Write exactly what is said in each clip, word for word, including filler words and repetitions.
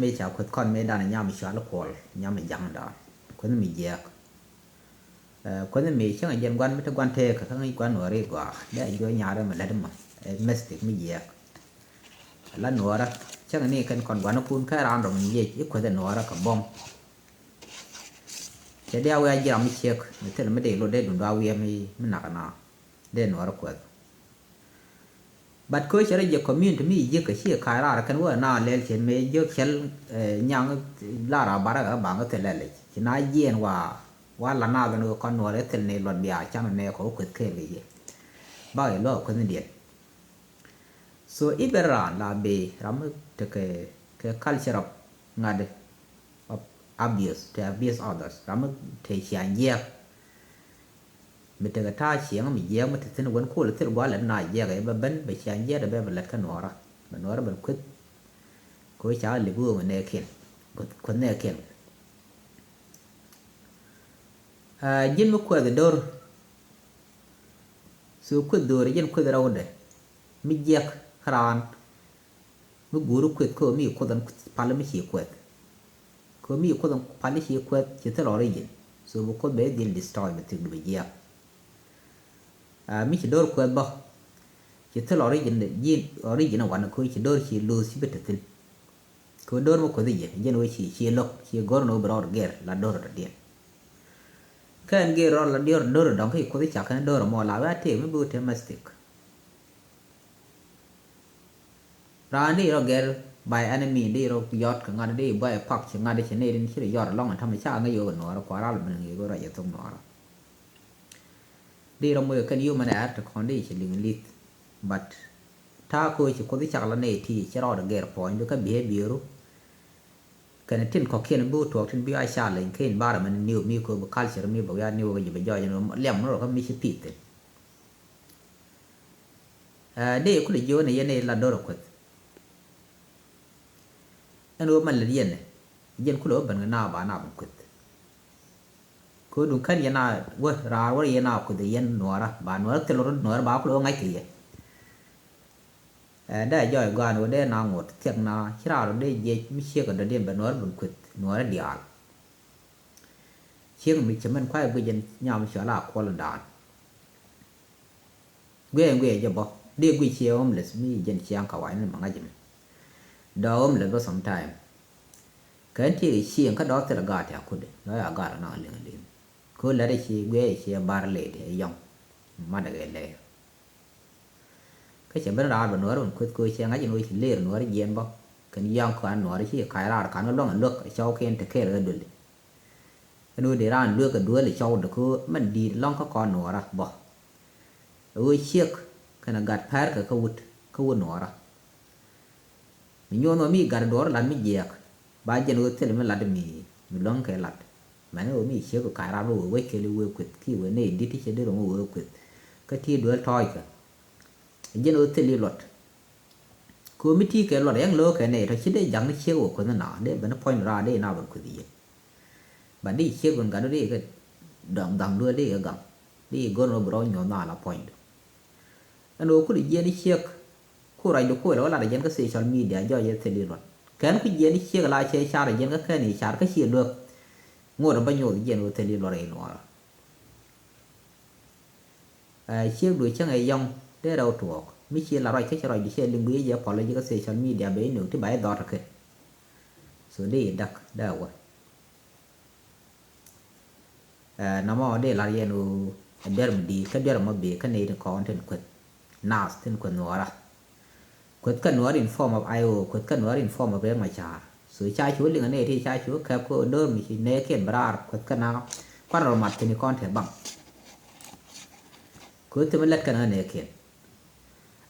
mëë ca kueth kɔn mëë dan nyam cual kuɔl nyam jaŋ dan. Kueth mi jiɛk. Kueth mi cäŋ jɛn guan mi te guan tëëk kä ŋic guan wä ri gɔaa dee a juɔc nyarɛ mi lät mɔ. Mistake mi jiɛk. La nuɔrä cäŋ ni kɛn kɔn guan kun kä ran rɔm yiec i kueth nuɔrä kɛ bɔm. Cɛ dia wia jiram mi ciek mi thil mi dee lo dee dun dua wia mi mi nak na. Dee nuɔrä kueth. But kö cɛ rɔ jiɛ community mi jiek kɛ ci ka̱a̱c raar kɛn wä na lɛl cɛ mëë jiök cɛl nyaŋ lar a barɛ kɛ baŋ kɛ thil lɛl ci na jiɛn wa wa la na kɛn kɔn nuɔr ɛ thil ni luɔt bia can nɛ kɔ kueth kɛɛl kɛ jiɛ. Bak yɛ luɔk kueth ni diɛn. So i̱ ben raan la bee ram mi tekɛ kɛ culture of ŋa̱t of abuse, te abuse others, ram mi te ciaŋ jiɛk. Mi tekɛ ta̱a̱ cieŋ mi jiɛk mi te thi̱n wen kol thil gua̱l lät na jiɛk ɛ bɛ ben bɛ ciaŋ jiɛk ɛ bɛ bɛ lät kä nuɔɔrä bɛ nuɔɔrä ben kueth. Kɛ wee ca lip wee nɛɛkiɛn kueth nɛɛkiɛn. Ji̱n mi kuɛth do̱r. So kueth do̱r ji̱n kueth rɛwdɛ mi jiɛk kä raan. Mi guuri kueth kä mi kuoth ɛn pal mi ci kueth. Kä mi kuoth ɛn pal ci kueth ci thil origin. So bi kuoth bɛ dhil destroy mi thik du bi jiɛk. Mi ci do̱r kueth bä ci thil origin ji̱n origin wan kä ci do̱r ci lose ci bi te thil. Kä do̱r mi kueth jɛ jɛn wee ci ci lo̱k ci go̱r ni wee bi rɔɔd gɛr la do̱r dɔ̱diɛn. Kä ɛn gɛr rɔɔd la diɔr do̱r dɔ̱ŋ kä ci kueth cak kɛn do̱r mɔ la wee a tëë mi bi wee te mistake. Raan di rɔ gɛr by enemy di rɔ yɔt kɛ ŋa̱t di bɔy pak ci ŋa̱t ci nɛy din ci rɔ yɔt alɔŋ tamɛ ca ŋäc yio̱k nuɔɔr kua ral ben ŋi̱i̱k rɔ jɛ thok nuɔɔr. Di rɔ moc kɛn human err ti kɔn di ci liŋ lith. But ta̱a̱ koc ci kuoth cak la nɛy ti ci rɔɔd gɛr puɔ̱ny di kä behavior. Kɛn tin kɔ̱kiɛn bi wä tuɔɔk tin bi a challenge kɛ environment niw mi ko̱ bi culture mi bɛ wiaa niw kɛ ji̱ bɛ jɔɔc ɛn liam ni rɔ kä mi ci pith thin. Dee kulɛ jiök ni yɛn i̱ la do̱r ɛ kueth. Ɛn ɣöö man lät yɛn ɛ jɛn kulɛ wä ben kɛ na ba na ben kueth. Kɛ ɣöö duŋ kɛn yɛn a wä raar wä yɛn a kueth yɛn nuɔɔrä ba nuɔɔrä thil rɔ nuɔɔrä ba kulɛ wä ŋa̱c kɛ yɛ. Ɛ dee a jɔɔc gɔaa ni wä dee na ŋot thiɛk na ci raar wä dee jiɛc mi ciek kɛ dɔ̱diɛn bɛ nuɔɔrä ben kueth nuɔɔrä diaal. Ciek mi cɛ mɛn kuay guic jɛn nyam cual a kuɔl in daan. Guiɛ guiɛ jɛ bɔ dee guic ciɛ homeless mi jɛn ciaŋ ka wac ni ma ŋa̱c mi. Dɔɔ homeless bä sometime. Kɛn ti cieŋ kä dɔɔ thil gaat ti akudi dɔɔ ya gaat na liŋ liŋ. Ko lɛt ci guiɛ ciɛ bar lady ɛ yɔŋ. Madɛ gɛ lɛy. Kä cɛ ben raar bɛ nuɔɔr wun kueth ko ciɛ ŋa̱c in wec ci ler nuɔɔr jiɛn bɔ. Kɛn yɔŋ kɔan nuɔɔr ci kac raar kan luɔŋ in luäk cɔw kiɛn ti kɛɛl ɣä duli. Ɛn ɣöö dee raan lueek kɛ duel ɛ cɔw dee kä mɛn di̱i̱t lɔ̱ŋ kä kɔn nuɔɔrä bɔ. Ɛ ɣöö ciek kɛnɛ gat pɛr kɛ kä wut kä wut nuɔɔrä. Mi nyuɔ̱n ɣöö mi gat duɔɔr lat mi jiɛɛk ba jɛn ɣöö thil mi lat mi mi luäŋ kɛ lat. Mɛn ɣöö mi ciek kɛ kac raan wee wec kɛɛl i̱ wee kueth ki wee nɛy di̱t ti cɛ dee rɔm wee kueth. Kä ti duel tɔɔc kɛ jɛn ɣöö thil i̱ luɔt. Kɛ ɣöö mi ti kɛ luɔt yɛn lo̱o̱ kɛ nɛy tɔ ci dee ja̱ŋ ni ciek wee kueth ni na dee ben puɔ̱ny raan dee na ben kueth yɛn. Ba di ciek ben gat di kɛ dɔŋ gaŋ duel di kɛ gaŋ di go̱r nɔ bi rɔ nyuɔth na la puɔ̱ny du. Ɛn ɣöö kut jiɛn i̱ ciek ku ruacdu kuɔl ɣä lat jiɛn kä social media jɔc ɛ thil i̱ luɔt kɛn ku jiɛn i̱ ciek la cɛ car jiɛn kä kɛn i̱ car kä ciɛ luek. Ŋot ɛ bä nyoth jiɛn ɣöö thil i̱ luɔt i̱ nuɔɔrä. Ciek du cäŋ ɛ yɔŋ dee rɛw tuɔɔk mi ci la ruac kä cɛ ruacdu cɛ liŋ guic jɛ puɔl ji̱ kä social media ben i̱ nööŋ ti ba i̱ dhɔt ɛ kɛ. So dee i̱ däk dee ɛ wä. Nɔmɔ dee lar yɛn ɣöö ɛ duer mi di̱i̱t kä duer mɔ bee kä nɛy tin kɔn tin kueth. Naath tin kueth nuɔɔrä. Kueth kä nuɔɔr in form of I O, kueth kä nuɔɔr in form of Riek Machar. So ca cu liŋ a nɛy ti ca cu kɛp kä do̱r mi ci nɛɛkiɛn bi raar kueth kä na kuan rɔ mat thi̱n kɔn te baŋ. Kueth ti mi lät kɛn kä nɛɛkiɛn.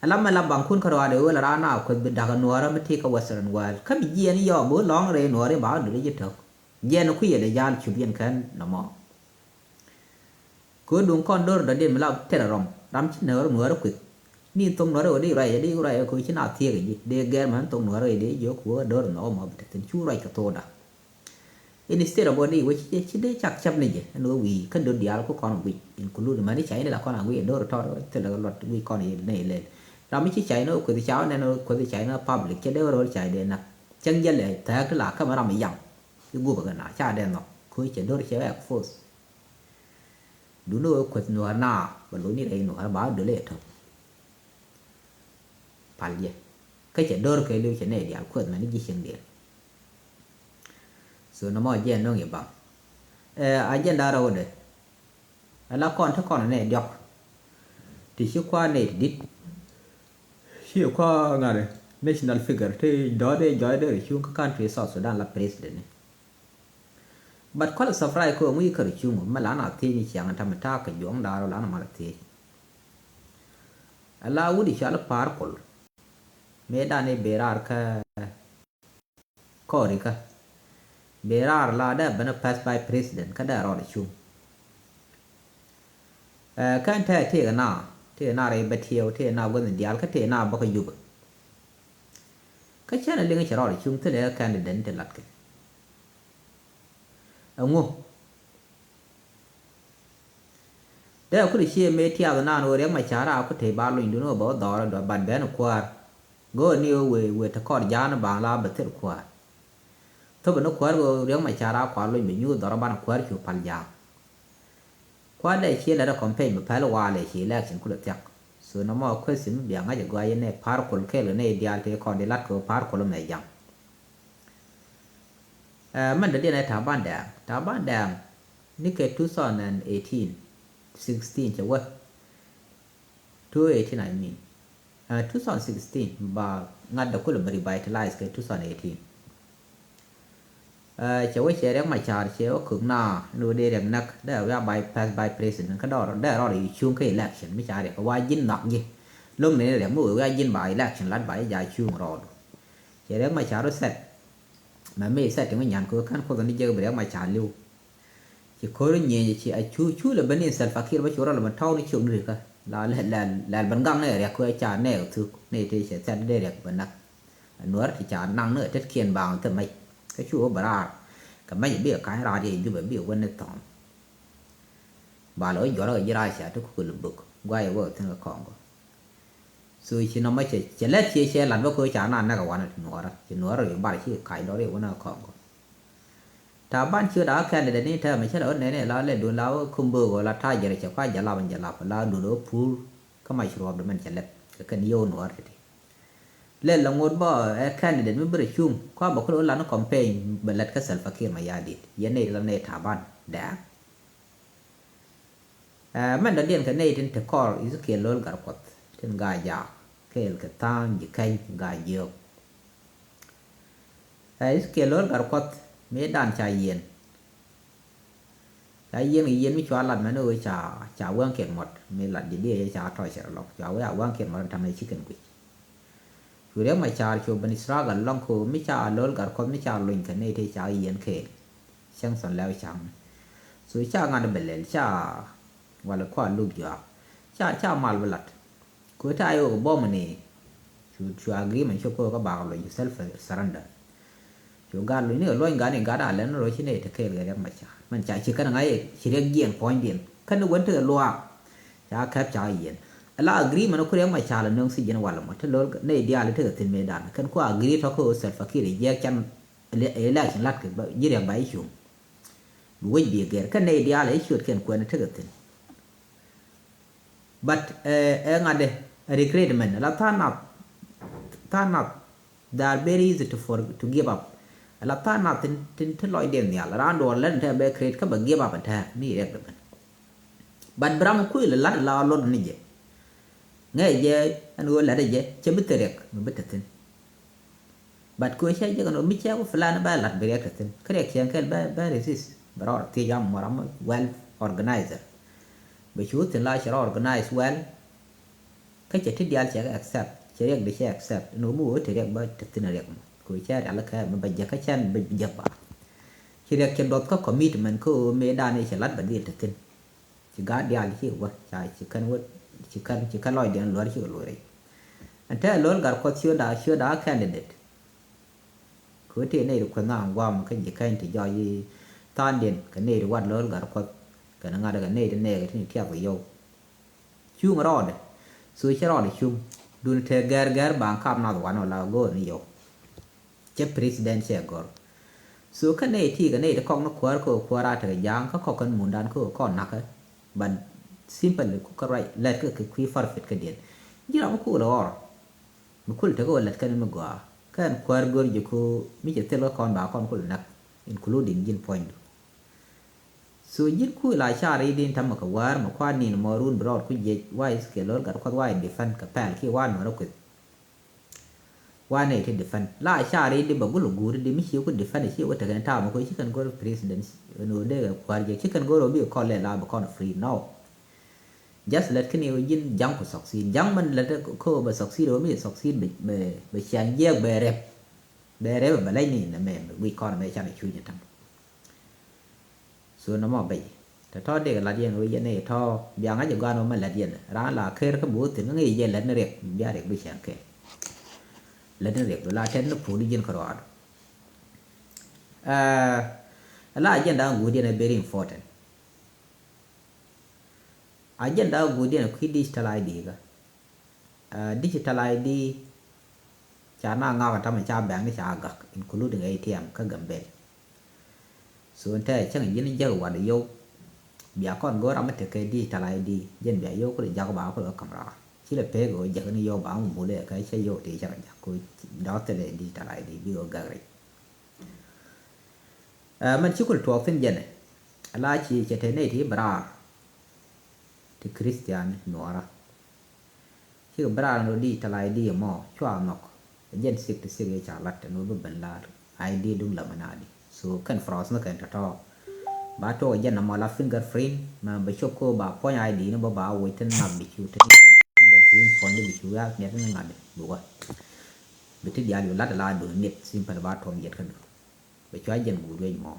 Alam mi la baŋ kun kä ruaadɛ wee la raan a kueth bi da̱k a nuɔɔrä mi ti kä Western world kä bi jiɛn yɔɔk bi wä lɔ̱ŋ rɛy nuɔɔri ba wä duli ji̱ tök. Jiɛn kui̱ yɛ dee ja̱a̱l cup yɛn kɛn nɔmɔ. Kɛ ɣöö duŋ kɔn do̱r dɔ̱diɛn mi la tɛr rɔm ram ci nɛy rɔ nuäärä kueth. Ni thok nuäärä ɣöö di ruac di ruac kɛ ɣöö ci na thiek ji̱ dee gɛr mɛn thok nuäärä ɣöö di jiök kɛ ɣöö do̱r nhɔk mɔ bi te thi̱n cu ruac kɛ thokda. Instead of ɣöö di wee ci dee cak cäp ni jɛ ɛn ɣöö wi̱i̱ kä do̱r diaal ku kɔn guic include mɛn i̱ ca in la kɔn a guic ɛ do̱r tɔt thilɛ kɛ luɔt guic kɔn i̱ nɛy lɛl. Ram mi ci ca in ɣöö kueth ca ɣöö nɛn ɣöö kueth ca in ɣöö public cɛ dee ɣöö ro̱l ca in dee näk. Cäŋ jälɛ thääk ti la kämɛ ram yaŋ i̱ gup ɛ kɛ na ca dee nhɔk ko̱ cɛ do̱r cɛ ɣɛɛk foth. Duni ɣöö kueth nuäär na bɛ lo̱cni rɛy nuäär ba döl ɛ tɔ̱. Pal jɛ kä cɛ do̱r kɛ li̱w cɛ nɛy diaal kueth mɛn i̱ ji̱ cieŋ diɛn. So nɔmɔ jɛ nöŋ i̱ baŋ ɛ agenda rɛwdɛ. Ala kɔn te kɔn nɛ diɔk ti ci kua nɛ ti dit. Ci kua ŋari national figure te dɔ̱ dee jɔy dee ri cuŋ kä country South Sudan la president ni. But kɔl safrai ko ŋuci kɛ ri cuŋ mɛ la na thiec ni ciaŋ tamɛ ta̱a̱ kɛ juɔŋ da̱a̱r la na mal thiec. Ala wut i̱ cal pa̱a̱r kol mëë dan i̱ bëë raar kä kɔɔrikä. Bëë raar la dee ben a pass by president kä dee rɔɔd cuŋ. Ɛ kɛn tɛɛ tëëk na tëëk na rɛy bɛ tiɛɛw tëëk na guänh diaal kä tëëk na bä kä Jubɛ. Kä cɛn a liŋ cɛ rɔɔd cuŋ thilɛ kä candidate ti lat kɛ. Ɛŋu dee kul cie mëë tiath naan ɣöö Riɛk Macar a ku tëë ba lony dun ɣöö bɛ wä dhɔɔr ɛ dɔ̱ ban bɛn kuäär. Go̱o̱r ni ɣöö wëë wëë te kɔr ja̱a̱n baŋ la bɛ thil kuäär. Thop ni kuäär ɣöö Riɛk Macar a kua lony bɛ nyuur dhɔr ban kuäär cu pal ja̱a̱n. Kuäär dee cie lɛt ɛ campaign bɛ pɛl waal ɛ ci election kulɛ thiak. So nɔmɔ question mi bia ŋa̱c ɛ gɔaa yɛn ɛ pa̱a̱r kol kɛɛl kɛ nɛy diaal tëë kɔn di lat kɛ ɣöö pa̱a̱r kol mɛ ja̱a̱n. Ɛ mɛn dɔ̱diɛn ɛ Taban Dɛɛŋ, Taban Dɛɛŋ ni kɛ two thousand and eighteen, sixteen cɛ wä. Two eighteen I mean. Ɛ two thousand sixteen ba ŋa̱t dɛ kulɛ bɛ revitalize kɛ two thousand eighteen. Ɛ cɛ wä cɛ Riɛk Macar cɛ wä kök na ni wä dee Riɛk näk dee wä ya by pass by president kä dɔɔr dee rɔɔd i̱ cuŋ kä election mi ca Riɛk kɛ wa ji̱n nhɔak ji̱. Lo̱ŋ ni Riɛk mi wee wä ya ji̱n ba election lat ba i̱ ja cuŋ rɔɔdu. Cɛ Riɛk Macar wä set. Mɛ mi set ti ŋu nyan kɛ wä kän kuoth ni jek bi Riɛk Macar li̱w. Ci ko̱r nyieny ci a cu cu lɛ ben in Salva Kiir bä cu rɔ lɛ ben tɔw ni ciok ni rikä la lɛ lɛ lɛ ben gaŋ ni riɛk kɛ ca nɛɛk thuk ni ti cɛ thɛt dee riɛk ben nak. Nuɔr ti ca naŋ ni tet kiɛn baaŋ thɛ mec kä cu wä bɛ raar kɛ mec bi kany raar yɛ Jubɛ bi wä ni thɔn. Ba lɛ wä juɔrä kɛ ji̱ raar ca ti kukul buk guay wä thin kɛ kɔŋ kɔ. So ci nɔmɔ cɛ cɛ lɛt ciɛ cɛ lat bä ko̱ ca na nɛk a wanɛ ti nuɔrä ci nuɔrä ri bar ci kac dɔr ri wanɛ kɔŋ kɔ. Taban ciöt a candidate ni tɛmɛ cä lɛ wä nɛnɛ la lɛ dun la wä kumböök wä la tajir cɛ kua jalap in jalap la dun wä pur kä mac ruɔp di mɛn cɛ lɛp kɛ kɛn yio̱w nuɔr titi. Lɛ la ŋot bä ɛ candidate mi bä rɛ cuŋ kua bä kulɛ wä lan campaign bɛ lɛt kä Salva Kiir Mayardit yɛn nɛy la nɛy Taban dɛɛŋ. Ɛ mɛn dɔ̱diɛn kɛ nɛy tin te kɔr Ezekiel Lo̱l Gatkuɔth tin Gaa Jaak kɛɛl kɛ tha̱a̱ŋ ji̱ kɛny Gaa Jiök. Ɛ Ezekiel Lo̱l Gatkuɔth mëë dan ca yieen. Ca yieen kɛ yieen mi cua lat mɛn ɣöö ca ca wäŋkiɛn muɔt mi lat ji̱ diɛ ca tɔc cɛ rɔ lɔk cua wee a wäŋkiɛn muɔt in ta̱ŋ ɛ cikɛn guic. Cu Riɛk Macar cu ben struggle lɔŋ ko mi ca Lo̱l Gatkuɔth mi ca lony kɛ nɛy tëë ca yieen kɛɛl. Cäŋ thɔn lɛw ca̱ŋ. So ca ŋa̱t bɛ lɛl ca walɛ kua luk jɔak. Ca ca mal bi lat. Ku ta yok bom ni. Cu cu agreement cu ko ka bak lony cu self surrender. Cu gat lony ni luɔny gat ni gat a lɛn ro ci nɛy te kɛɛl kɛ Riɛk Macar. Mɛn ca ci kɛn ŋa̱c ci Riɛk jiɛn puɔ̱nydiɛn. Kɛn ni wen tekɛ luaak. Ca kɛp ca yieen. Ala agreement ku Riɛk Macar la nöŋ thiec jɛn walɛ mɔ te lo̱l nɛy diaal tekɛ thi̱n mëëdan kɛn ku agree tɔ̱ kä Salva Kiir jiɛɛk can election lat kɛ ji̱ Riɛk ba i̱ cuŋ. Bi wec bi gɛr kɛn nɛy diaal i̱ ciötkiɛn kuɛn tekɛ thi̱n. But ɛ ŋa̱t ɛ recruitment ala tha̱a̱ŋ nath tha̱a̱ŋ nath. They are very easy to for to give up. Ala tha̱a̱ŋ nath tin tin ti lɔcdiɛn nhial raan duɔl lät in te bɛ create kä bɛ give up in tɛ̈ɛ̈k mi Riɛk dɛ ben. But bi ram kuil lat la luɔt ni jɛ. Ŋɛɛ jɛ ɛn ɣöö lat jɛ cɛ bi thil Riɛk mi bi te thi̱n. But kɛ ɣöö cɛ jɛ kɛn ɣöö mi cɛ ku plan bɛ lat bi Riɛk te thi̱n kä Riɛk cɛ kɛl bɛ bɛ resist bɛ rɔɔd thiec am mɔ ram well organizer. Bɛ cu thi̱n la cɛ rɔ organize well. Kä cɛ ti diaal cɛ kɛ accept cɛ Riɛk di cɛ accept ɛn ɣöö mi wee te Riɛk bä te thi̱n Riɛk mɔ kɛ ɣöö cɛ rial kɛ mi bä jek kä cɛn bä jek ba. Ci Riɛk cɛ duɔth kä commitment kä ɣöö mëëdan i̱ cɛ lat bä dhil te thi̱n. Ci gaat diaal ci wä ca ci kän wä ci kän ci kän lɔcdiɛn luäär ci kɛ luɔ̱c rɛy. Ɛn te Lo̱l Gatkuɔth ciötda ciötda candidate. Kɛ ɣöö tëë nɛy ti kueth naaŋ gua̱a̱m kä ji̱ kɛny ti jɔɔc i̱ tha̱a̱ŋdiɛn kɛ nɛy ti wat Lo̱l Gatkuɔth kɛnɛ ŋa̱t kɛ nɛy ti nɛɛkɛ tin tiath kɛ yɔw. Cuŋ rɔɔdɛ. So cä rɔɔdɛ cuŋ. Duundɛ te gɛr gɛr ba kap nath wanɛ wala go̱o̱r ni yɔw. Cɛ president cɛ gɔr. So kä nɛy ti kɛ nɛy ti kɔk ni kuäär kä kuäär a tekɛ ja̱a̱ŋ kä kɔk kɛn mundan kä kɔn nakä. But simply ku kä ruac lɛt kä kɛ kui̱ farfit kä diɛn. Ji̱ ram mi kul ɣɔr mi kul tekɛ wä lɛt kɛn mi gɔaa kɛn kuäär gör ji̱ ku mi cɛ thil kä kɔn ba kɔn kul nak, including ji̱n puɔ̱nydu. So ji̱n ku la car i̱ din tamɛ kɛ wäär mɛ kuan nin mɔ run bi rɔɔd ku jiɛc wa Ezekiel lor gat kuath wa i̱ defend kɛ pɛl ki wa nuɔrä kueth. Wa nɛy ti defend la car i̱ di bɛ gul guuri di mi ci ku defend ci wä tekɛn tamɛ ku ci kɛn go̱r president. Ni wä dee kɛ kuäär jɛ ci kɛn go̱r wä bi kɔl lɛ la bi kɔn free now. Just lɛt kini wä ji̱n ja̱ŋ ku succeed ja̱ŋ mɛn lɛt kä wä bɛ succeed wä mi succeed bɛ bɛ ciaŋ jiɛk bɛ rɛp. Bɛ rɛp bɛ lɛc ni nɛ mɛ wi̱c kɔn mɛ can i̱ cuc i̱ ta̱ŋ. So nɔmɔ bɛc tɔ̱tɔ̱ dek lat yɛn ɣöö yɛn i̱ tɔ̱ bia ŋa̱c ɛ gɔaa nɔmɔ lät yɛn raan la ker kä bo̱o̱th thi̱n ŋäc jɛ lät ni riɛk bia riɛk bi cɛn kɛɛl. Lät ni riɛk du la tɛt ni puɔ̱k di ji̱n kärɔaadu. Ɛ la agenda ŋuut yɛn ɛ very important. Agenda ŋuut yɛn ɛ kui̱ digital I D kä. Digital I D ca na ŋak a tamɛ ca bɛŋni ca gak including A T M kä Gambel. So in tɛ cäŋ ji̱n jäk wat yio̱w. Bia kɔn go̱o̱r ram mi tekɛ digital I D jɛn bia yio̱w kul jak ba kul kä ka̱m raar ci lɛ pek ɣöö jäk ni yio̱w ba mi bulɛ kä cä yio̱w ti cäŋ jak ku dɔ̱k thilɛ digital I D bi ɣöö gak rɛc. Mɛn ci kul tuɔɔk thi̱n jɛnɛ ala ci cɛ te nɛy ti bi raar ti Christian nuɔɔra. Cikɛ bi raar ni rɔ digital I D mɔ cua nhɔk. Jɛn sik ti sik i̱ ca lat ɛn wä bi ben lar I D duŋ Illuminati. So kɛn process ni kɛn tɔ̱tɔ̱. Ba tuɔk jɛn nɔmɔ la fingerprint mɛ bɛ cop ko ba puɔ̱ny I D ni bä ba wec tin ŋa̱th bi cu tin fingerprint puɔ̱ny di bi cu ya miɛt ni ŋa̱th bi wä. Bi ti diaal yu lat la duŋ miɛt simple ba tuɔm yɛt kä duŋ. Bɛ cua jɛn guut wec mɔ.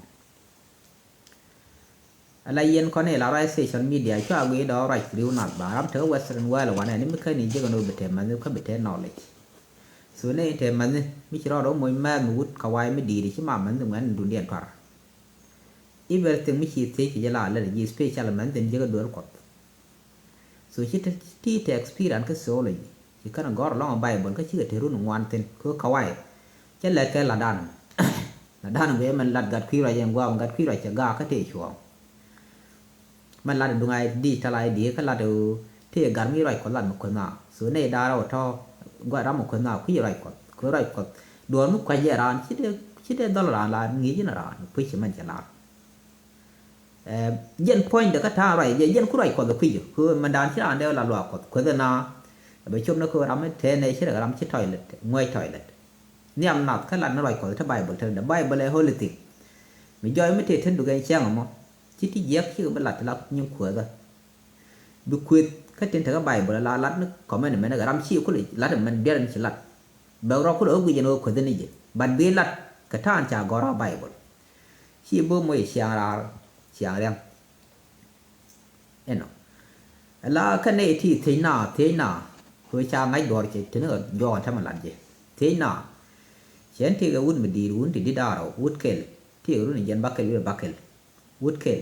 Ala yɛn kɔn ila ruac social media cua gui dɔɔ ruac riw nath ba ram te western world wanɛ ni mi käni jek ni bi te mani kä bi te knowledge. So ni te mani mi ci rɔɔd wä moc mɛth mi wut ka wai mi di̱i̱ri ci ma mani ŋuɛn ni dundiɛn tuar. Everything mi ci thiec ki jɛ la lɛ ji special mani thin jek duel kuɔth. So ci ti ti te experience kä theology ci kɛn gɔr alɔŋ a Bible kä cikɛ te run ŋuan thin kä kawai. Cɛ lɛt kɛ lat dan lat dan bɛ mɛn lat gat kui̱ ruac ɛn guam gat kui̱ ruac cɛ gaak kä te cuɔɔŋ. Mɛn lat duŋ a digital I D kä lat te gar mi ruac kɔ lat mi kueth na. So ne dar a wä tɔ guat ram mi kueth na kui̱ ruac kɔth kui̱ ruac kɔth. Duɔr mi kuac jɛ raan ci dee ci dee dhɔl raan la ŋi̱i̱c in raan kui̱ ci mɛn cɛ lar. Jɛn puɔ̱nydɛ kä ta̱a̱ ruac jɛ jɛn ku ruac kuɔth kui̱c ku mɛn da̱a̱n ci raan dee la luaak kuɔth kueth na. Bɛ cop ni ku ram mi tɛɛnɛ ci rɛ ram ci toilet ŋuɛc toilet. Nhiam nath kä lat ni ruac kuɔth te Bible te dɛ Bible ɛ holy thing. Mi jɔɔc mi tëë te duk ɛn ciɛŋ ɛmɔ ci ti jiɛk cikɛ bi lat ti la nyin kueethä. Bi kueth kä tin te kä Bible la lat ni commandment kä ram ci kulɛ lat ɛmɛn biɛl ni ci lat. Bɛ rɔ kulɛ wä guic ɛn wä kueth ni jɛ but bi lat kɛ ta̱a̱n ca gɔ̱r a Bible. Ci bo̱o̱ moc ciaŋ raar ciaŋ riaŋ. Inɔ ala kä nɛy ti thiec na thiec na. Kɛ ca ŋa̱c duɔ̱ɔ̱r cɛ teni kɛ juɔk ɛn tämɛ lat jɛ thiec na. Cɛn ti kɛ wut mi di̱i̱t wun ti di̱t da̱a̱r wut kɛl ti kɛ run jɛn bakɛl wi̱i̱ bakɛl. Wut kɛl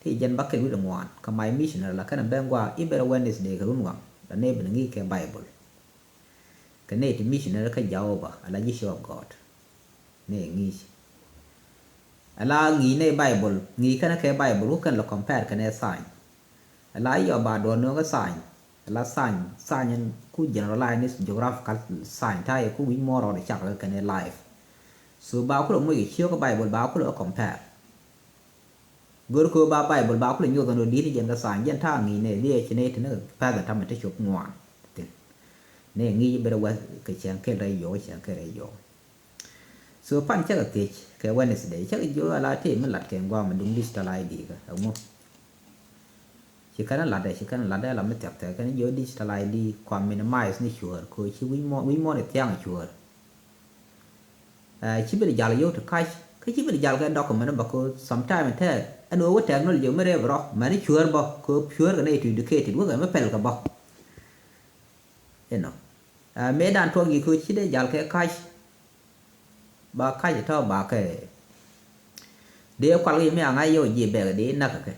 ti jɛn bakɛl wi̱i̱ ŋuan kɛ my missionary la kɛn ben gua iber Wednesday kɛ run waŋ la nɛy ben ŋi̱i̱c kɛ Bible. Kɛ nɛy ti missionary kä Jehovah ala ji̱ show of God. Nɛ ŋi̱i̱c ala ŋi̱i̱c nɛ Bible ŋi̱i̱c kɛn kɛ Bible wä kɛn lɛ compare kɛn ɛ science. Ala yɔ ba duɔn nööŋ kä science ala science science ɛn ku generalize ni geographical science ta̱yɛ ku wi̱c muɔ̱ɔ̱n rɔɔd cak kɛ kɛn ɛ life. So ba kulɛ moc kɛ ciök kä Bible ba kulɛ compare. Gör kɛ ba Bible ba kulɛ nyoth ɛn ɔ di̱t ni jɛn kä science jɛn ta̱a̱ ŋi̱i̱c nɛ liɛ ci nɛ ti ni kɛ pɛth ɛ tamɛ ti cop ŋuan. Thin nɛ ŋi̱i̱c iber wɛth kɛ cɛn kel rɛy yɔɔ cɛn kel rɛy yɔɔ. So pan cäkɛ thiec kɛ Wednesday cäkɛ jiök ala tëë mi lat kɛ guam mi duŋ digital I D kä ɛŋu. Ci kɛn lat dɛ ci kɛn lat dɛ la mi thiak thiak kɛn jiök digital I D kua minimize ni cuäär kɛ ci wi̱c muɔ̱ɔ̱n wi̱c muɔ̱ɔ̱n i̱ thiaŋ cuäär. Ci ben jal yio̱w ti kac kä ci ben jal kɛ document bä kɛ sometime tɛ ɛn ɣöö wä technology mi rep rɔ mɛn cuäär bä kɛ cuäär kɛ nɛy ti educated wä kɛ mi pɛl kɛ bä. Inɔ mëë dan tuɔk yi̱ kɛ ci dee jal kɛ kac. Ba kac tɔ ba kɛ dee kual kɛ mi a ŋa̱c yio̱w ji̱ bɛk dee näk kɛ.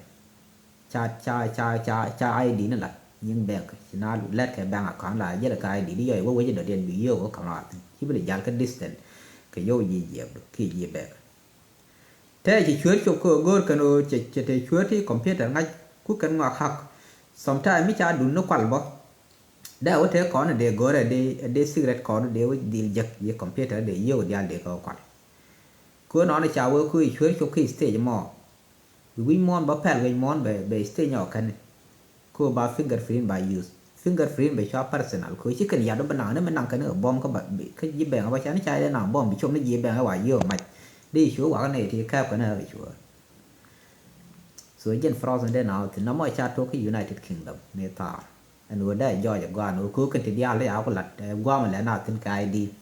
Ca ca ca ca ca I D ni lat nyiŋ bank ci na lɛt kɛ bank account la jɛl kɛ I D ni yɔy wä wecä dɔ̱diɛn bi yio̱w wä ka̱m la thin ci bi li jal kä distance. kɛ yio̱w ji̱ jiɛɛpdu kiɛ ji̱ bɛɛk. Tëë ci cueer cop kä ɣöö go̱o̱r kɛn ɣöö cɛ, cɛ tëë cueer ti computer ŋa̱c ku kɛn ŋɔak hack. Sometime mi ca dun ni kual bä. Dee wä tëë kɔn dee go̱o̱rɛ dee, dee secret kɔn dee wä dhil jek yi computer dee yio̱w diaal dee kɛ wä kual. Kɛ ɣöö nɔn ca wee ku cueer cop kä stage mɔ. Wi̱c muɔ̱ɔ̱n bä pɛl wi̱c muɔ̱ɔ̱n bɛ, bɛ stage nyɔk kɛn. Kɛ ɣöö ba fingerprint ba use. Fingerprint bɛ cua personal. Kɛ ɣöö ci kɛn yat bä naŋ ni mi naŋ kɛn kɛ bom kä ba, kä ji̱ bɛŋ bä ca ni ca dee naŋ bom bi cop ni ji̱ bɛŋ wa yio̱w mac. Dee cu wak ni ti kɛɛp kɛn ɛ kɛ cuɔ̱ɔ̱r. So jɛn France ni dee na wä thin na mɔ ca tok kä United Kingdom ni thaar. Ɛn ɣöö dee jɔɔc ɛ gua̱a̱n ɣöö kɛ ɣöö kɛn ti diaal ti ca ku lat ɛ gua̱a̱m lɛ na wä thin kɛ I D.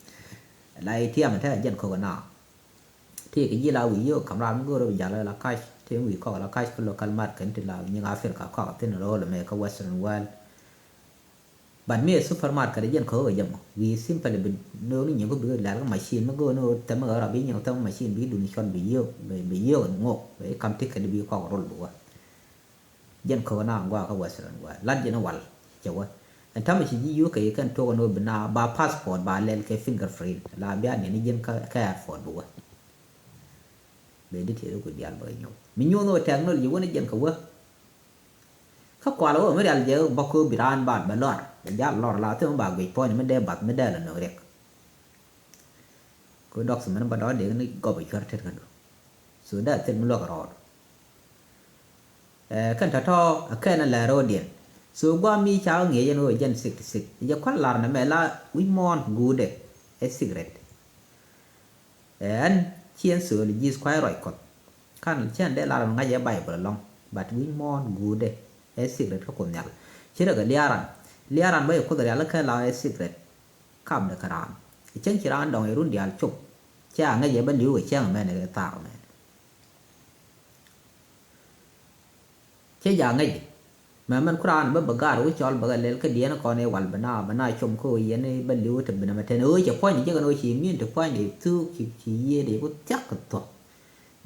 La A T M te jɛn kɔk ɛ na. Tëëkɛ ji̱ la wi̱i̱ yio̱w ka̱m raar mi go̱o̱r bi ja̱l la ka̱c, tëë wi̱i̱ kɔk la ka̱c kä local market ti la nyiŋ Africa kɔk thi̱n ro̱o̱l ɛmɛ kä Western world. But mi ɛ supermarket jɛn kɔk ɛ jɛ mɔ wi̱i̱ simply bi no̱o̱ŋ ni nyiŋ kä bi lɛl kä machine mi go̱o̱r ni ɣöö thɛm ɣä rɔ bi nyiŋ thɛm machine bi duni cɔt bi yio̱w, bi yio̱w ɛn ŋok bi kam ticket bi kɔk ro̱l bi wä. Jɛn ko̱o̱k na gɔaa kä Western world lat jɛn wal cɛ wä. Ɛn ta̱mɛ ci ji̱ yio̱w kɛ kɛn tuɔk ɛn ɣöö bi na ba passport ba lɛl kɛ fingerprint la bia niɛn ni jɛn kä, kä airport bi wä. Bɛ di tiɛɛr ku diaal bä kɛ nyuɔth mi nyuɔth ɣöö technology wä ni jɛn kɛ wä. Kä kual ɣöö mi rial jɛ bä ko̱o̱k bi raan ba bɛ lɔr bɛ jal lɔr la thim ba guic puɔ̱ny mi dee bath mi dee lɛ nöŋ riɛk. Kɛ dɔk thimɛn ba dɔ̱ dee ni gɔp a cuɛr tet kä du. So dee thil mi luäk rɔɔd. Ɛ kɛn tɔ̱tɔ̱ ɛ kɛn ɛ lɛ ro̱o̱diɛn. So guam mi ca ŋiɛc ɛn ɣöö jɛn sixty six jɛ kua̱r lar nɛmɛ la wi̱c muɔ̱ɔ̱n guutdɛ ɛ secret. Ɛ ɛn ci ɛn so li ji̱th kua̱c ruac Kuɔth. Kan ci ɛn dee lar ɛn ŋa̱c ɛ Baibol ɛlɔ̱ŋ. But wi̱c muɔ̱ɔ̱n guutdɛ ɛ secret kä Kuoth Nhial. Ci rɛ kɛ liaran liaran bä yɛ Kuoth rial kä la ɛ secret. Kapdɛ kä raan ɛ cäŋ ci raan dɔ̱ŋ ɛ run diaal cop. Ca ŋäc ɛ bä li̱w kɛ cäŋ ɛmɛn ɛ thaak ɛmɛn. Cä ja̱ ŋäc. Mɛ mɛn ku raan bä bä gaar wi̱c cɔl bä kɛ lɛl kä diɛn kɔn i̱ wal bä na bä na com kä ɣöö yɛn i̱ bä li̱w te ben ɛmɛ tɛn ɣöö cɛ puɔ̱ny jek ɛn ɣöö ci immune te puɔ̱ny de thuk ci, ci yiëë de ku thiak kɛ thuɔ̱k.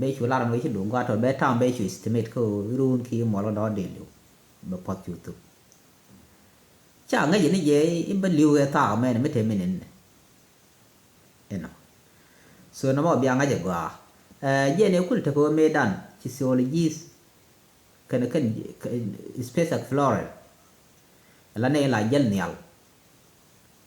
Bɛ cu lar ɛn ɣöö ci duŋ gɔaa tɔt bɛ ta̱a̱m bɛ cu estimate kä ɣöö i̱ ruun ki i̱ muɔl kä dɔ̱ɔ̱r de li̱w. Bɛ puɔth cu thuk. Ca ŋäc ni jɛ i̱ bä li̱w kɛ thaak ɛmɛn mi te min in. Inɔ. So nɔmɔ bia ŋa̱c ɛ gɔaa. Ɛ jiɛn ɛ kul tekɛ wä mëëdan ci theologist. Kɛn kɛn space explorer. La nɛy la jäl nhial.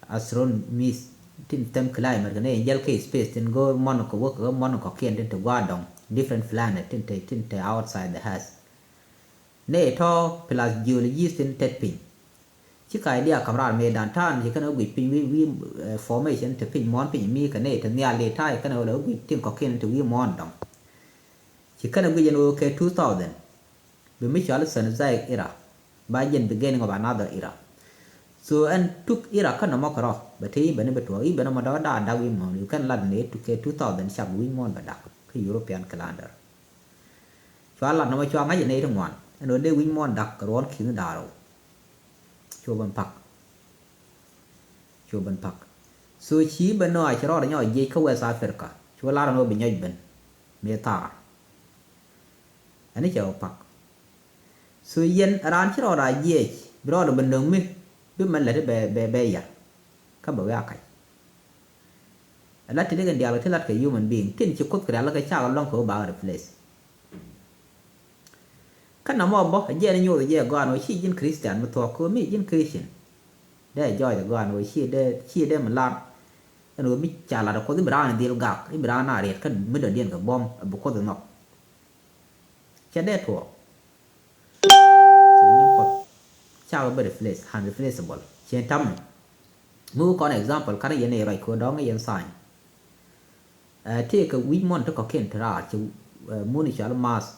Astronomist tin thɛm climate kɛ nɛy jäl kɛ space tin go̱o̱r mɔn kɛ wäk kɛ mɔn kɔ̱kiɛn tin te gua̱a̱r dɔ̱ŋ. Different planet tin te, tin te outside the earth. Nɛy tɔ̱ plus geologist tin tɛt piny. Ci ka idea kam raar mëëdan ta̱a̱n ci kɛn ɛ guic piny wi̱i̱, wi̱i̱, eh, formation te piny muɔ̱ɔ̱n piny mi kɛ nɛy te nhial di ta̱a̱ ci kɛn ɛ wä lɛ guic tin kɔ̱kiɛn te wi̱i̱ muɔ̱ɔ̱n dɔ̱ŋ. Ci kɛn ɛ guic ɛn ɣöö kɛ two thousand. Bi mi cɔal Cenozoic era. Ba jɛn beginning of another era. So ɛn tuk era kä nɔmɔ kɛ rɔ bɛ te i̱ bɛn i̱ bɛ tuɔɔk i̱ bɛn ɔmɔ dɔ̱k da̱a̱ da̱k wi̱i̱ muɔ̱ɔ̱n kɛn lat ni tuk kɛ two thousand cak wi̱i̱ muɔ̱ɔ̱n bɛ da̱k kä European calendar. Cua lat nɔmɔ cua ŋa̱c ɛ nɛy ti ŋuan ɛn ɣöö dee wi̱c muɔ̱ɔ̱n da̱k kɛ ruɔ̱n ki̱n da̱a̱r ɔ. Cu ben pak. Cu ben pak. So ci ben nɔ a ci rɔɔdɛ nyɔk jiɛc kä West Africa cu lar ɛn ɣöö bi nyɔc ben. Mi thaar. Ɛn i̱ cɛ wä pak. So yɛn raan ci rɔɔdɛ a jiɛc bi rɔɔdɛ ben döŋ mi bi mɛn lät i̱ bɛ, bɛ, bɛ yar. Kä bɛ wee a kac. Lat ti dikɛn diaal kɛ ti lat kɛ human being tin ci Kuoth kɛ rial kɛ cak luäŋ kɛ wä bak replace. Kä nɔmɔ bä jiɛn inyuuth jiɛ gɔaa ni wä ci ji̱n Christian mi thuɔ̱k kɛ wä mi ji̱n Christian. Dee jɔɔc gɔaa ni wä ci dee, ci dee mi lar. Ɛn wä mi ca lat Kuoth i̱ bi raan dhil gak i̱ bi raan na riɛt kä mi dɔ̱diɛn kɛ buɔ̱m bi Kuoth inhɔk. Cɛ dee tuɔɔk. Cakɛ bä replace, unreplaceable. Cɛ tamɛ. Mi wä kɔn example, kan yɛn ɛ ruac kɛ dɔ̱ŋ yɛn sign. Ɛ, tëëkɛ wi̱c muɔ̱n ti kɔ̱kiɛn ti raar, cɛ, ɛ, mun i̱ cɔal math.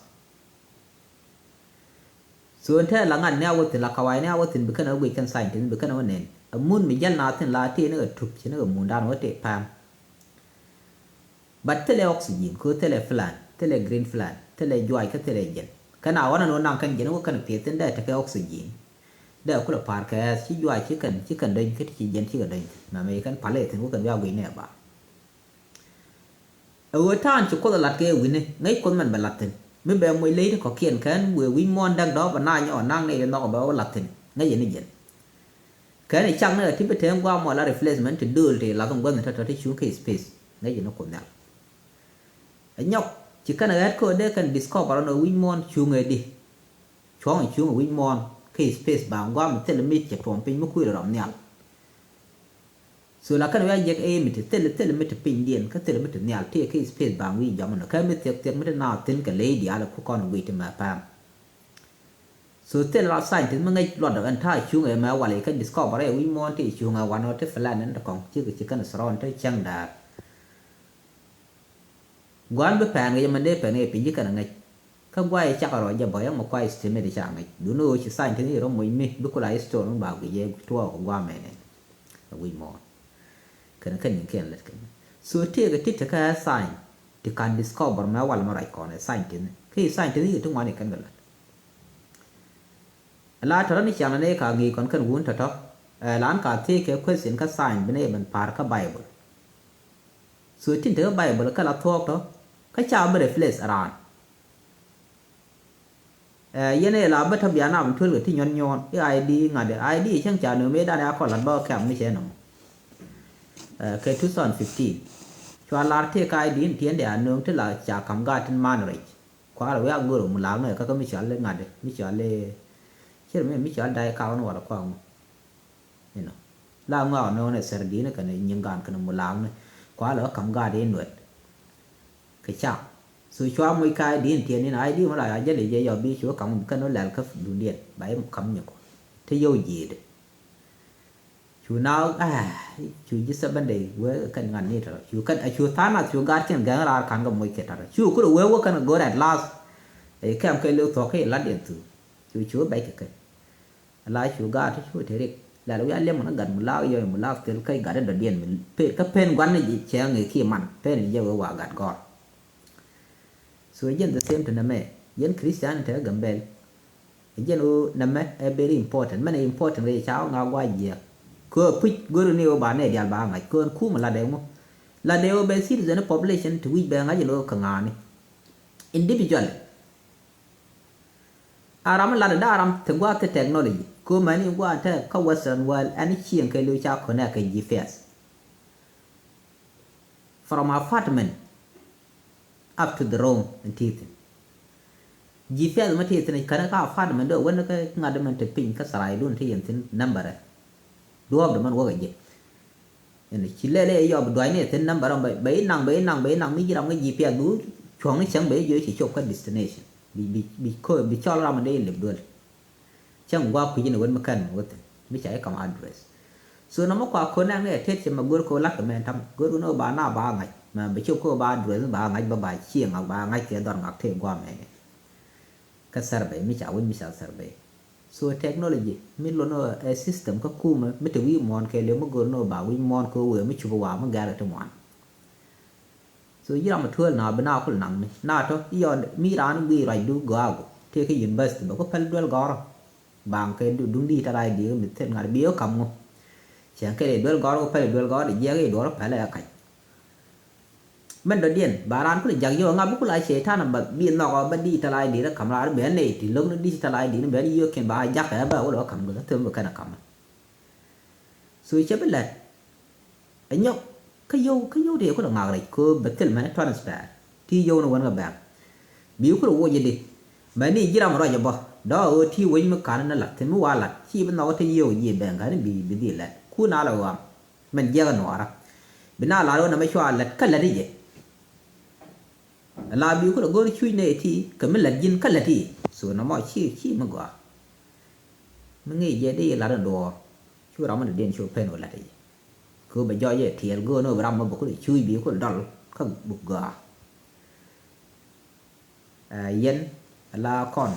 So, ɛn tɛɛ la ŋa̱t ni a wä thi̱n, la kawai ni a wä thi̱n, bi kɛn ɛ wä guic kɛn sign tin, bi kɛn ɛ wä nɛn. Ɛ mun mi jäl na thi̱n la tëë ni kɛ tup, cɛ ni kɛ mundan wä tëë pam. But thilɛ oxygen, kɛ thilɛ plant, thilɛ green plant, thilɛ juac kä thilɛ jɛn. Kɛn a ɣɔn ɛn ɣöö naŋ kɛn jɛn wä kɛn pieth thi̱n dee tekɛ oxygen. Dee kulɛ pa̱a̱r kɛ ɛth ci juac ci kɛn, ci kɛn dɔ̱ny kä ti ci jɛn ci kɛ dɔ̱ny. Mɛmɛ ci kɛn palɛ thi̱n wä kɛn bia guic nɛ ba. Ɛ ɣöö ta̱a̱n ci Kuoth ɛ la̱t kɛ wi̱ni, ŋäc Kuoth mɛn bɛ la̱t thi̱n. Mi bɛ moc ley ti kɔ̱kiɛn kɛn wëë wi̱c muɔ̱ɔ̱n däk dɔ̱ɔ̱p ɛ naany ɔ naŋ nɛy ti nhɔk ɛ bɛ wä la̱t thi̱n. Ŋäc ɛn i̱ jɛn. Kɛn i̱ cak ni ɛ ti bi tɛɛŋ gua̱a̱m mɔ la replacement ti dööl ti lath in guäth in tɔ̱tɔ̱ ti cuŋ kɛ space. ŋäc ni Kuoth Nhial. Ɛ nyɔk ci kɛn ɛ ɣɛ̈t kä dee kɛn discover ɔn ɛ wi̱c muɔ̱ɔ̱n cuŋ ɛ di. Cuɔ̱ŋ ɛ cuŋ ɛ wi̱c muɔ̱ɔ̱n kä space ba guam thil mi cɛ tuɔm piny mi kui̱ rɔm nhial. So la kɛn wi̱c a jiɛk ɛ mi ti thil thil mi ti pinydiɛn kä thil mi ti nhial ti kä space ba wi̱c jɔm ɛnɔ kä mi thiɛk thiɛk mi ti naath thi̱n kɛ ley diaal ɛ ku kɔn wi̱c ti mɛ pam. So thil la scientist mi ŋäc luɔt dɔk ɛn ta̱a̱ cuŋ ɛ mɛ wal ikä discover ɛ wi̱c muɔ̱ɔ̱n ti cuŋ ɛ wanɔ ti plan ɛn ti kɔŋ cikɛ ci kɛn surround ti cäŋ da̱a̱r. Gua̱a̱n bi pɛn kɛ jɛ mɛn dee pɛn kɛ piny ci kɛn ɛ ŋäc. Kä guay cakɛ rɔ jɛ bɔyɛ mɛ kuay estimate ca ŋäc duni ɣöö ci scientist ni rɔ moc mi bi kula history mi ba guic jɛ tuɔɔk kɛ gua̱a̱mɛ nɛn. Ɛ wi̱c muɔ̱ɔ̱n kɛn kɛn ni kɛn lät kɛn. So tëëkɛ ti te kä science ti kan discover mɛ wal mɛ ruac kɔn ɛ scientist ni kä scientist ni ti ŋuan ikɛn kɛ lät. La tɔ̱tɔ̱ ni ciaŋ ni ka ŋi̱i̱c kɔn kɛn wun tɔ̱tɔ̱. Ɛ lan ka thiec kɛ question kä science bi ni ben pa̱a̱r kä Bible. So tin te kä Bible kä la thuɔɔk tɔ̱ kä ca bi replace raan. Ɛ yɛn ɛ la bä tɔ̱ bia nam tuel kɛ ti nyuɔn nyuɔn i̱ I D ŋa̱t i̱ I D cäŋ ca nööm i̱ dan ya kɔn lat bä kɛm mi cɛ nɔmɔ. Ɛ kɛ two thousand fifteen cua lar tëë ka I D in tiɛn dee a nööŋ ti la ca ka̱m gaat tin man rɛc. Kua̱r wiak go̱r mulak ni kä kä mi cɔal i̱ ŋa̱t i̱ mi cɔal i̱ cir mi mi cɔal day kaw ni wala kuaŋ. Inɔ la ŋɔak nɔɔnɛ sɛr di̱i̱n kɛn nyiŋ gaan kɛn mulak ni kua̱r lɛ kä ka̱m gaat i̱ nuɛt. Kɛ cam so cua moc ka I D in tiɛn in I D mi la ya jäli jɛ yɔ bi cu ka̱m kɛn lɛl kä dundiɛn ba i̱ ka̱m nyɛ kɔ te yio̱w ji̱i̱dɛ. Cu na cu ji̱ Seven Day wee kɛn ŋa̱n ni tɔ̱tɔ̱ cu kɛn cu tha̱a̱ŋ nath cu gaat cin gɛŋ raar ka̱n kɛ moc kɛ tɔ̱tɔ̱ cu kulɛ wee wee kɛn kɛ go̱r at last. Ɛ kɛm kɛ liw thuɔ̱k kɛ lat yɛn thuk cu cu bɛc kɛ kɛn. Ala cu gaat ti cu te rik lɛl wi̱i̱ a liɛm kɛn gat mi laak yɔc mi laak thil kä gat in dɔ̱diɛn mi pet kä pen gua̱n ni cɛ ŋi̱i̱c kiɛ man pen jɛ wee wa gat gɔ̱r. So jɛn the same to nɛmɛ jɛn Christianity ɛ Gambɛl. Ɛ jɛn ɣöö nɛmɛ ɛ very important mɛn ɛ important rɛy ca ɣä ŋa̱ gua̱c jiɛk. Kɛ ɣöö puc go̱ri ni ɣöö ba nɛy diaal ba ŋa̱c kɛ ɣöö kuumɛ latdɛ ŋu. Latdɛ ɣöö bɛ citizen population ti wi̱c bɛ ŋa̱c ɛn ɣöö kɛ ŋa̱a̱ni. Individually. A ram mi latdɛ da̱a̱ ram te gua̱a̱th te technology kɛ ɣöö mɛni gua̱a̱th te kä western world ɛn cieŋ kɛ lo̱c ca connect kɛ G P S. From apartment up to the room in ti thin. G P S mi ti thin känɛ kä apartment dee wän kä ŋa̱t mɛn te piny kä tharaydun ti yɛn thin number ɛ. Duɔ̱ɔ̱p dee mɛn wäk ɛ jɛ. Ɛn ci lɛl ɛ yɔp dua̱cni ɛ thin number ɛ bɛ inaŋ bɛ inaŋ bɛ inaŋ mi ji̱ ram kä G P S bi cuɔ̱ŋni cäŋ bɛ jiö ci cop kä destination. Bi bi bi cɔl ram dee lep duel. Cäŋ gua̱a̱k kui̱c in wen mi kɛn mi wä thi̱n mi ca i̱ ka̱m address. So nɔmɔ kua ko̱n nɛŋ ni ɛ tet cɛ mɛ go̱r ko̱ la̱t kɛ mɛn ta̱m go̱r ni wä ba na ba ŋa̱c mɛ bɛ cop ko̱ ba address mi ba ŋa̱c bä ba cieŋ ŋa̱c ba ŋa̱c kɛ dhɔr ŋa̱c tëë gua̱a̱k mɛn. Kä survey mi ca wec mi ca survey. So technology mi lon ɛ system kä kumɛ mi te wi̱i̱ muɔ̱ɔ̱n kɛ liw mi go̱r ni wä ba wi̱i̱ muɔ̱ɔ̱n ko̱ wëë mi cup wa mi gɛr kɛ ti muɔ̱ɔ̱n. So ji̱ ram mi tuel na bi na kul naŋ ni na tɔ iɔ mi ran guiy ruacdu gɔaa gu tëë kä university bɛ ku pɛl duel gɔrɔ. Baŋ kɛ duŋ di ta ray di mi thil ŋa̱t bi ɔ kam ŋu. Cɛn kɛ duel gɔrɔ ku pɛl duel gɔrɔ di jiɛk i̱ duɔrɔ pɛl ɛ kac. Mɛn dɔ̱diɛn ba ran kul jak yio̱w ŋa̱ bi kul a cɛy tan ba bi nhɔk ɔ ba di ta ray di rɛ kam rar bɛ nɛy ti lo̱k ni di ta ray di ni bɛ ni yio̱w kin ba jak ɛ ba wul ɔ kam gɛ thil bi kɛn ɛ kam. So cɛ bi lɛt. Ɛ nyɔk kä yio̱w kä yio̱w ti yɛ kulɛ ŋak rɛc kɛ bɛ thil mɛn transfer ti yio̱w ni wän kɛ bɛ̈k. Bi kulɛ woc idi mɛn ni ji̱ ram ruac ɛ bä dɔ̱k ɛ ɣöö ti wec mi ka̱n ni lath thi̱n mi wa lath ci bi nhɔk ti yio̱w ji̱ bɛ̈k ŋa̱ni bi bi dhil lɛt ku na lɛ ɣɔam. Mɛn jiɛk ɛ nuɔɔrä bi na lath ɣöö nɛmɛ cua lɛt kä lɛt i̱ jɛ. Ala bi kulɛ go̱r cuc nɛ iti kɛ mi lät ji̱n kä lät i̱ so nɔmɔ ci ci mi gɔaa. Mi ŋi̱i̱c jɛ di lat in duɔɔr cu ram mi dɔ̱diɛn cu pen wä lät i̱. Kɛ ɣöö bɛ jɔɔc jɛ tiɛɛl go̱o̱r ni ɣöö bi ram mi bɛ kulɛ cuc bi kulɛ dɔl kä buk gɔaa. Ɛ yɛn ala kɔn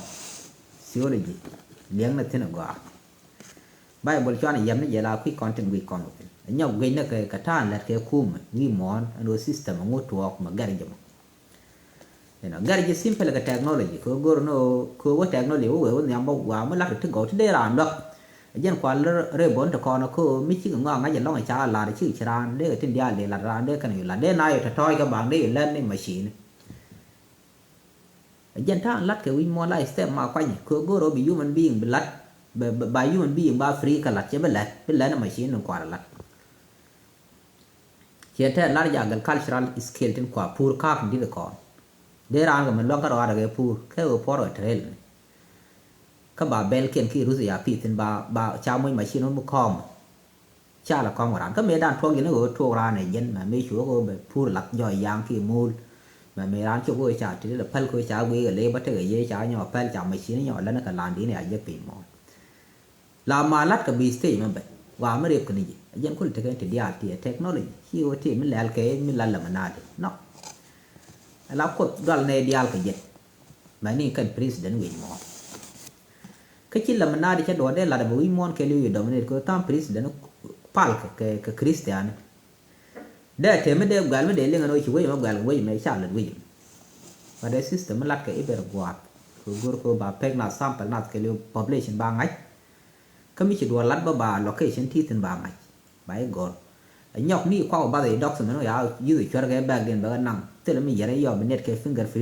theology liɛŋ ni thi̱n ɛ gɔaa. Bible cuanɛ yɛm ni jɛ la kui̱ kɔn tin guic kɔn wä thi̱n ɛ nyɔk guic ni kɛ kɛ ta̱a̱n lät kɛ kumɛ wi̱i̱ muɔ̱ɔ̱n ɛn ɣöö system ɛŋu tuɔɔk mɛ gɛr jɛ mɔ. You know, gɛr ji̱ simple kɛ technology kɛ go̱r ni kɛ wä technology wä wee wä nhiam bä wa mi lat ti gɔw ti dee raan luäk. Jɛn kual rɛ bon ti kɔn kɛ mi cik ŋɔak ŋa̱c ɛlɔŋ ca lar cik ci raan dee kɛ tin diaal dee lat raan dee kɛn yu lat dee na yu tɔ̱tɔ̱ɔ̱c kɛ baŋ dee yu lɛn ni machine. Jɛn ta̱a̱n lat kɛ wi̱c muɔ̱ɔ̱n la step ma kuany kɛ go̱r bi human being bi lat. Ba human being ba free kɛ lat cɛ bi lɛt bi lɛt ni machine ni kual lat. Ci Yɛ tɛth lar jɛ agricultural skill tin kua pur ka̱a̱k in di̱t kɔn. Dee raan kɛ mi luäŋ kä rɔaadɛ kɛ pur kɛ ɣöö puɔr kɛ tɛrɛl ni. Kä ba bɛl kiɛn ki ruth ya pi̱th in ba, ba ca moc machine mi kɔm. Ca la kɔm kɛ raan kä mëë dan tuɔk yɛn ɣöö tuɔk raan ɛ jɛn mɛ mëë cuɔ ɣöö bɛ pur lath jɔɔc yaŋ ki muul. Mɛ mëë raan cop ɣöö ca ti dee la päl kɛ ɣöö ca guic kɛ lëë bä tekɛ yee ca nyɔk päl ca machine nyɔk län kɛ lan di̱n ya jek piny mɔ. La ma lat kɛ bi stage mɛ bɛ wa mi rep kɛ ni ji̱ a jɛn kul tekɛ ti diaal ti ɛ technology ci ɣöö ti mi lɛl kɛ mi la lɛ mɛ naadi nɔ. Ala kuoth dual nɛ diaal kɛ jɛ. Mɛ ni kɛn president wi̱i̱ mɔ. Kä ci lɛ mɛ naadi cɛ duɔ̱ɔ̱r dee lat bɛ wi̱i̱ muɔ̱ɔ̱n kɛ li̱w i̱ dominate kɛ tham president pal kɛ, kɛ, kɛ Christian. Dee tëë mi dee guɛl mi dee liŋ ɛn ɣöö ci wec mɛ guɛl kɛ wec mɛ ca lät wec mɛ. But the system mi lat kɛ iber gua̱a̱th kɛ go̱r kɛ ba pek nath sample nath kɛ li̱w population ba ŋa̱c. Kä mi ci duɔ̱ɔ̱r lat bä ba location ti thi̱n ba ŋa̱c. Ba i̱ gɔ̱r. Ɛ nyɔk ni kuak bath i̱ dɔk thi̱n mɛn ya yuth cuɛr kɛ bag din bɛ kɛ naŋ thilɛ mi yɛr i̱ yɔp i̱ net kɛ fingerprint.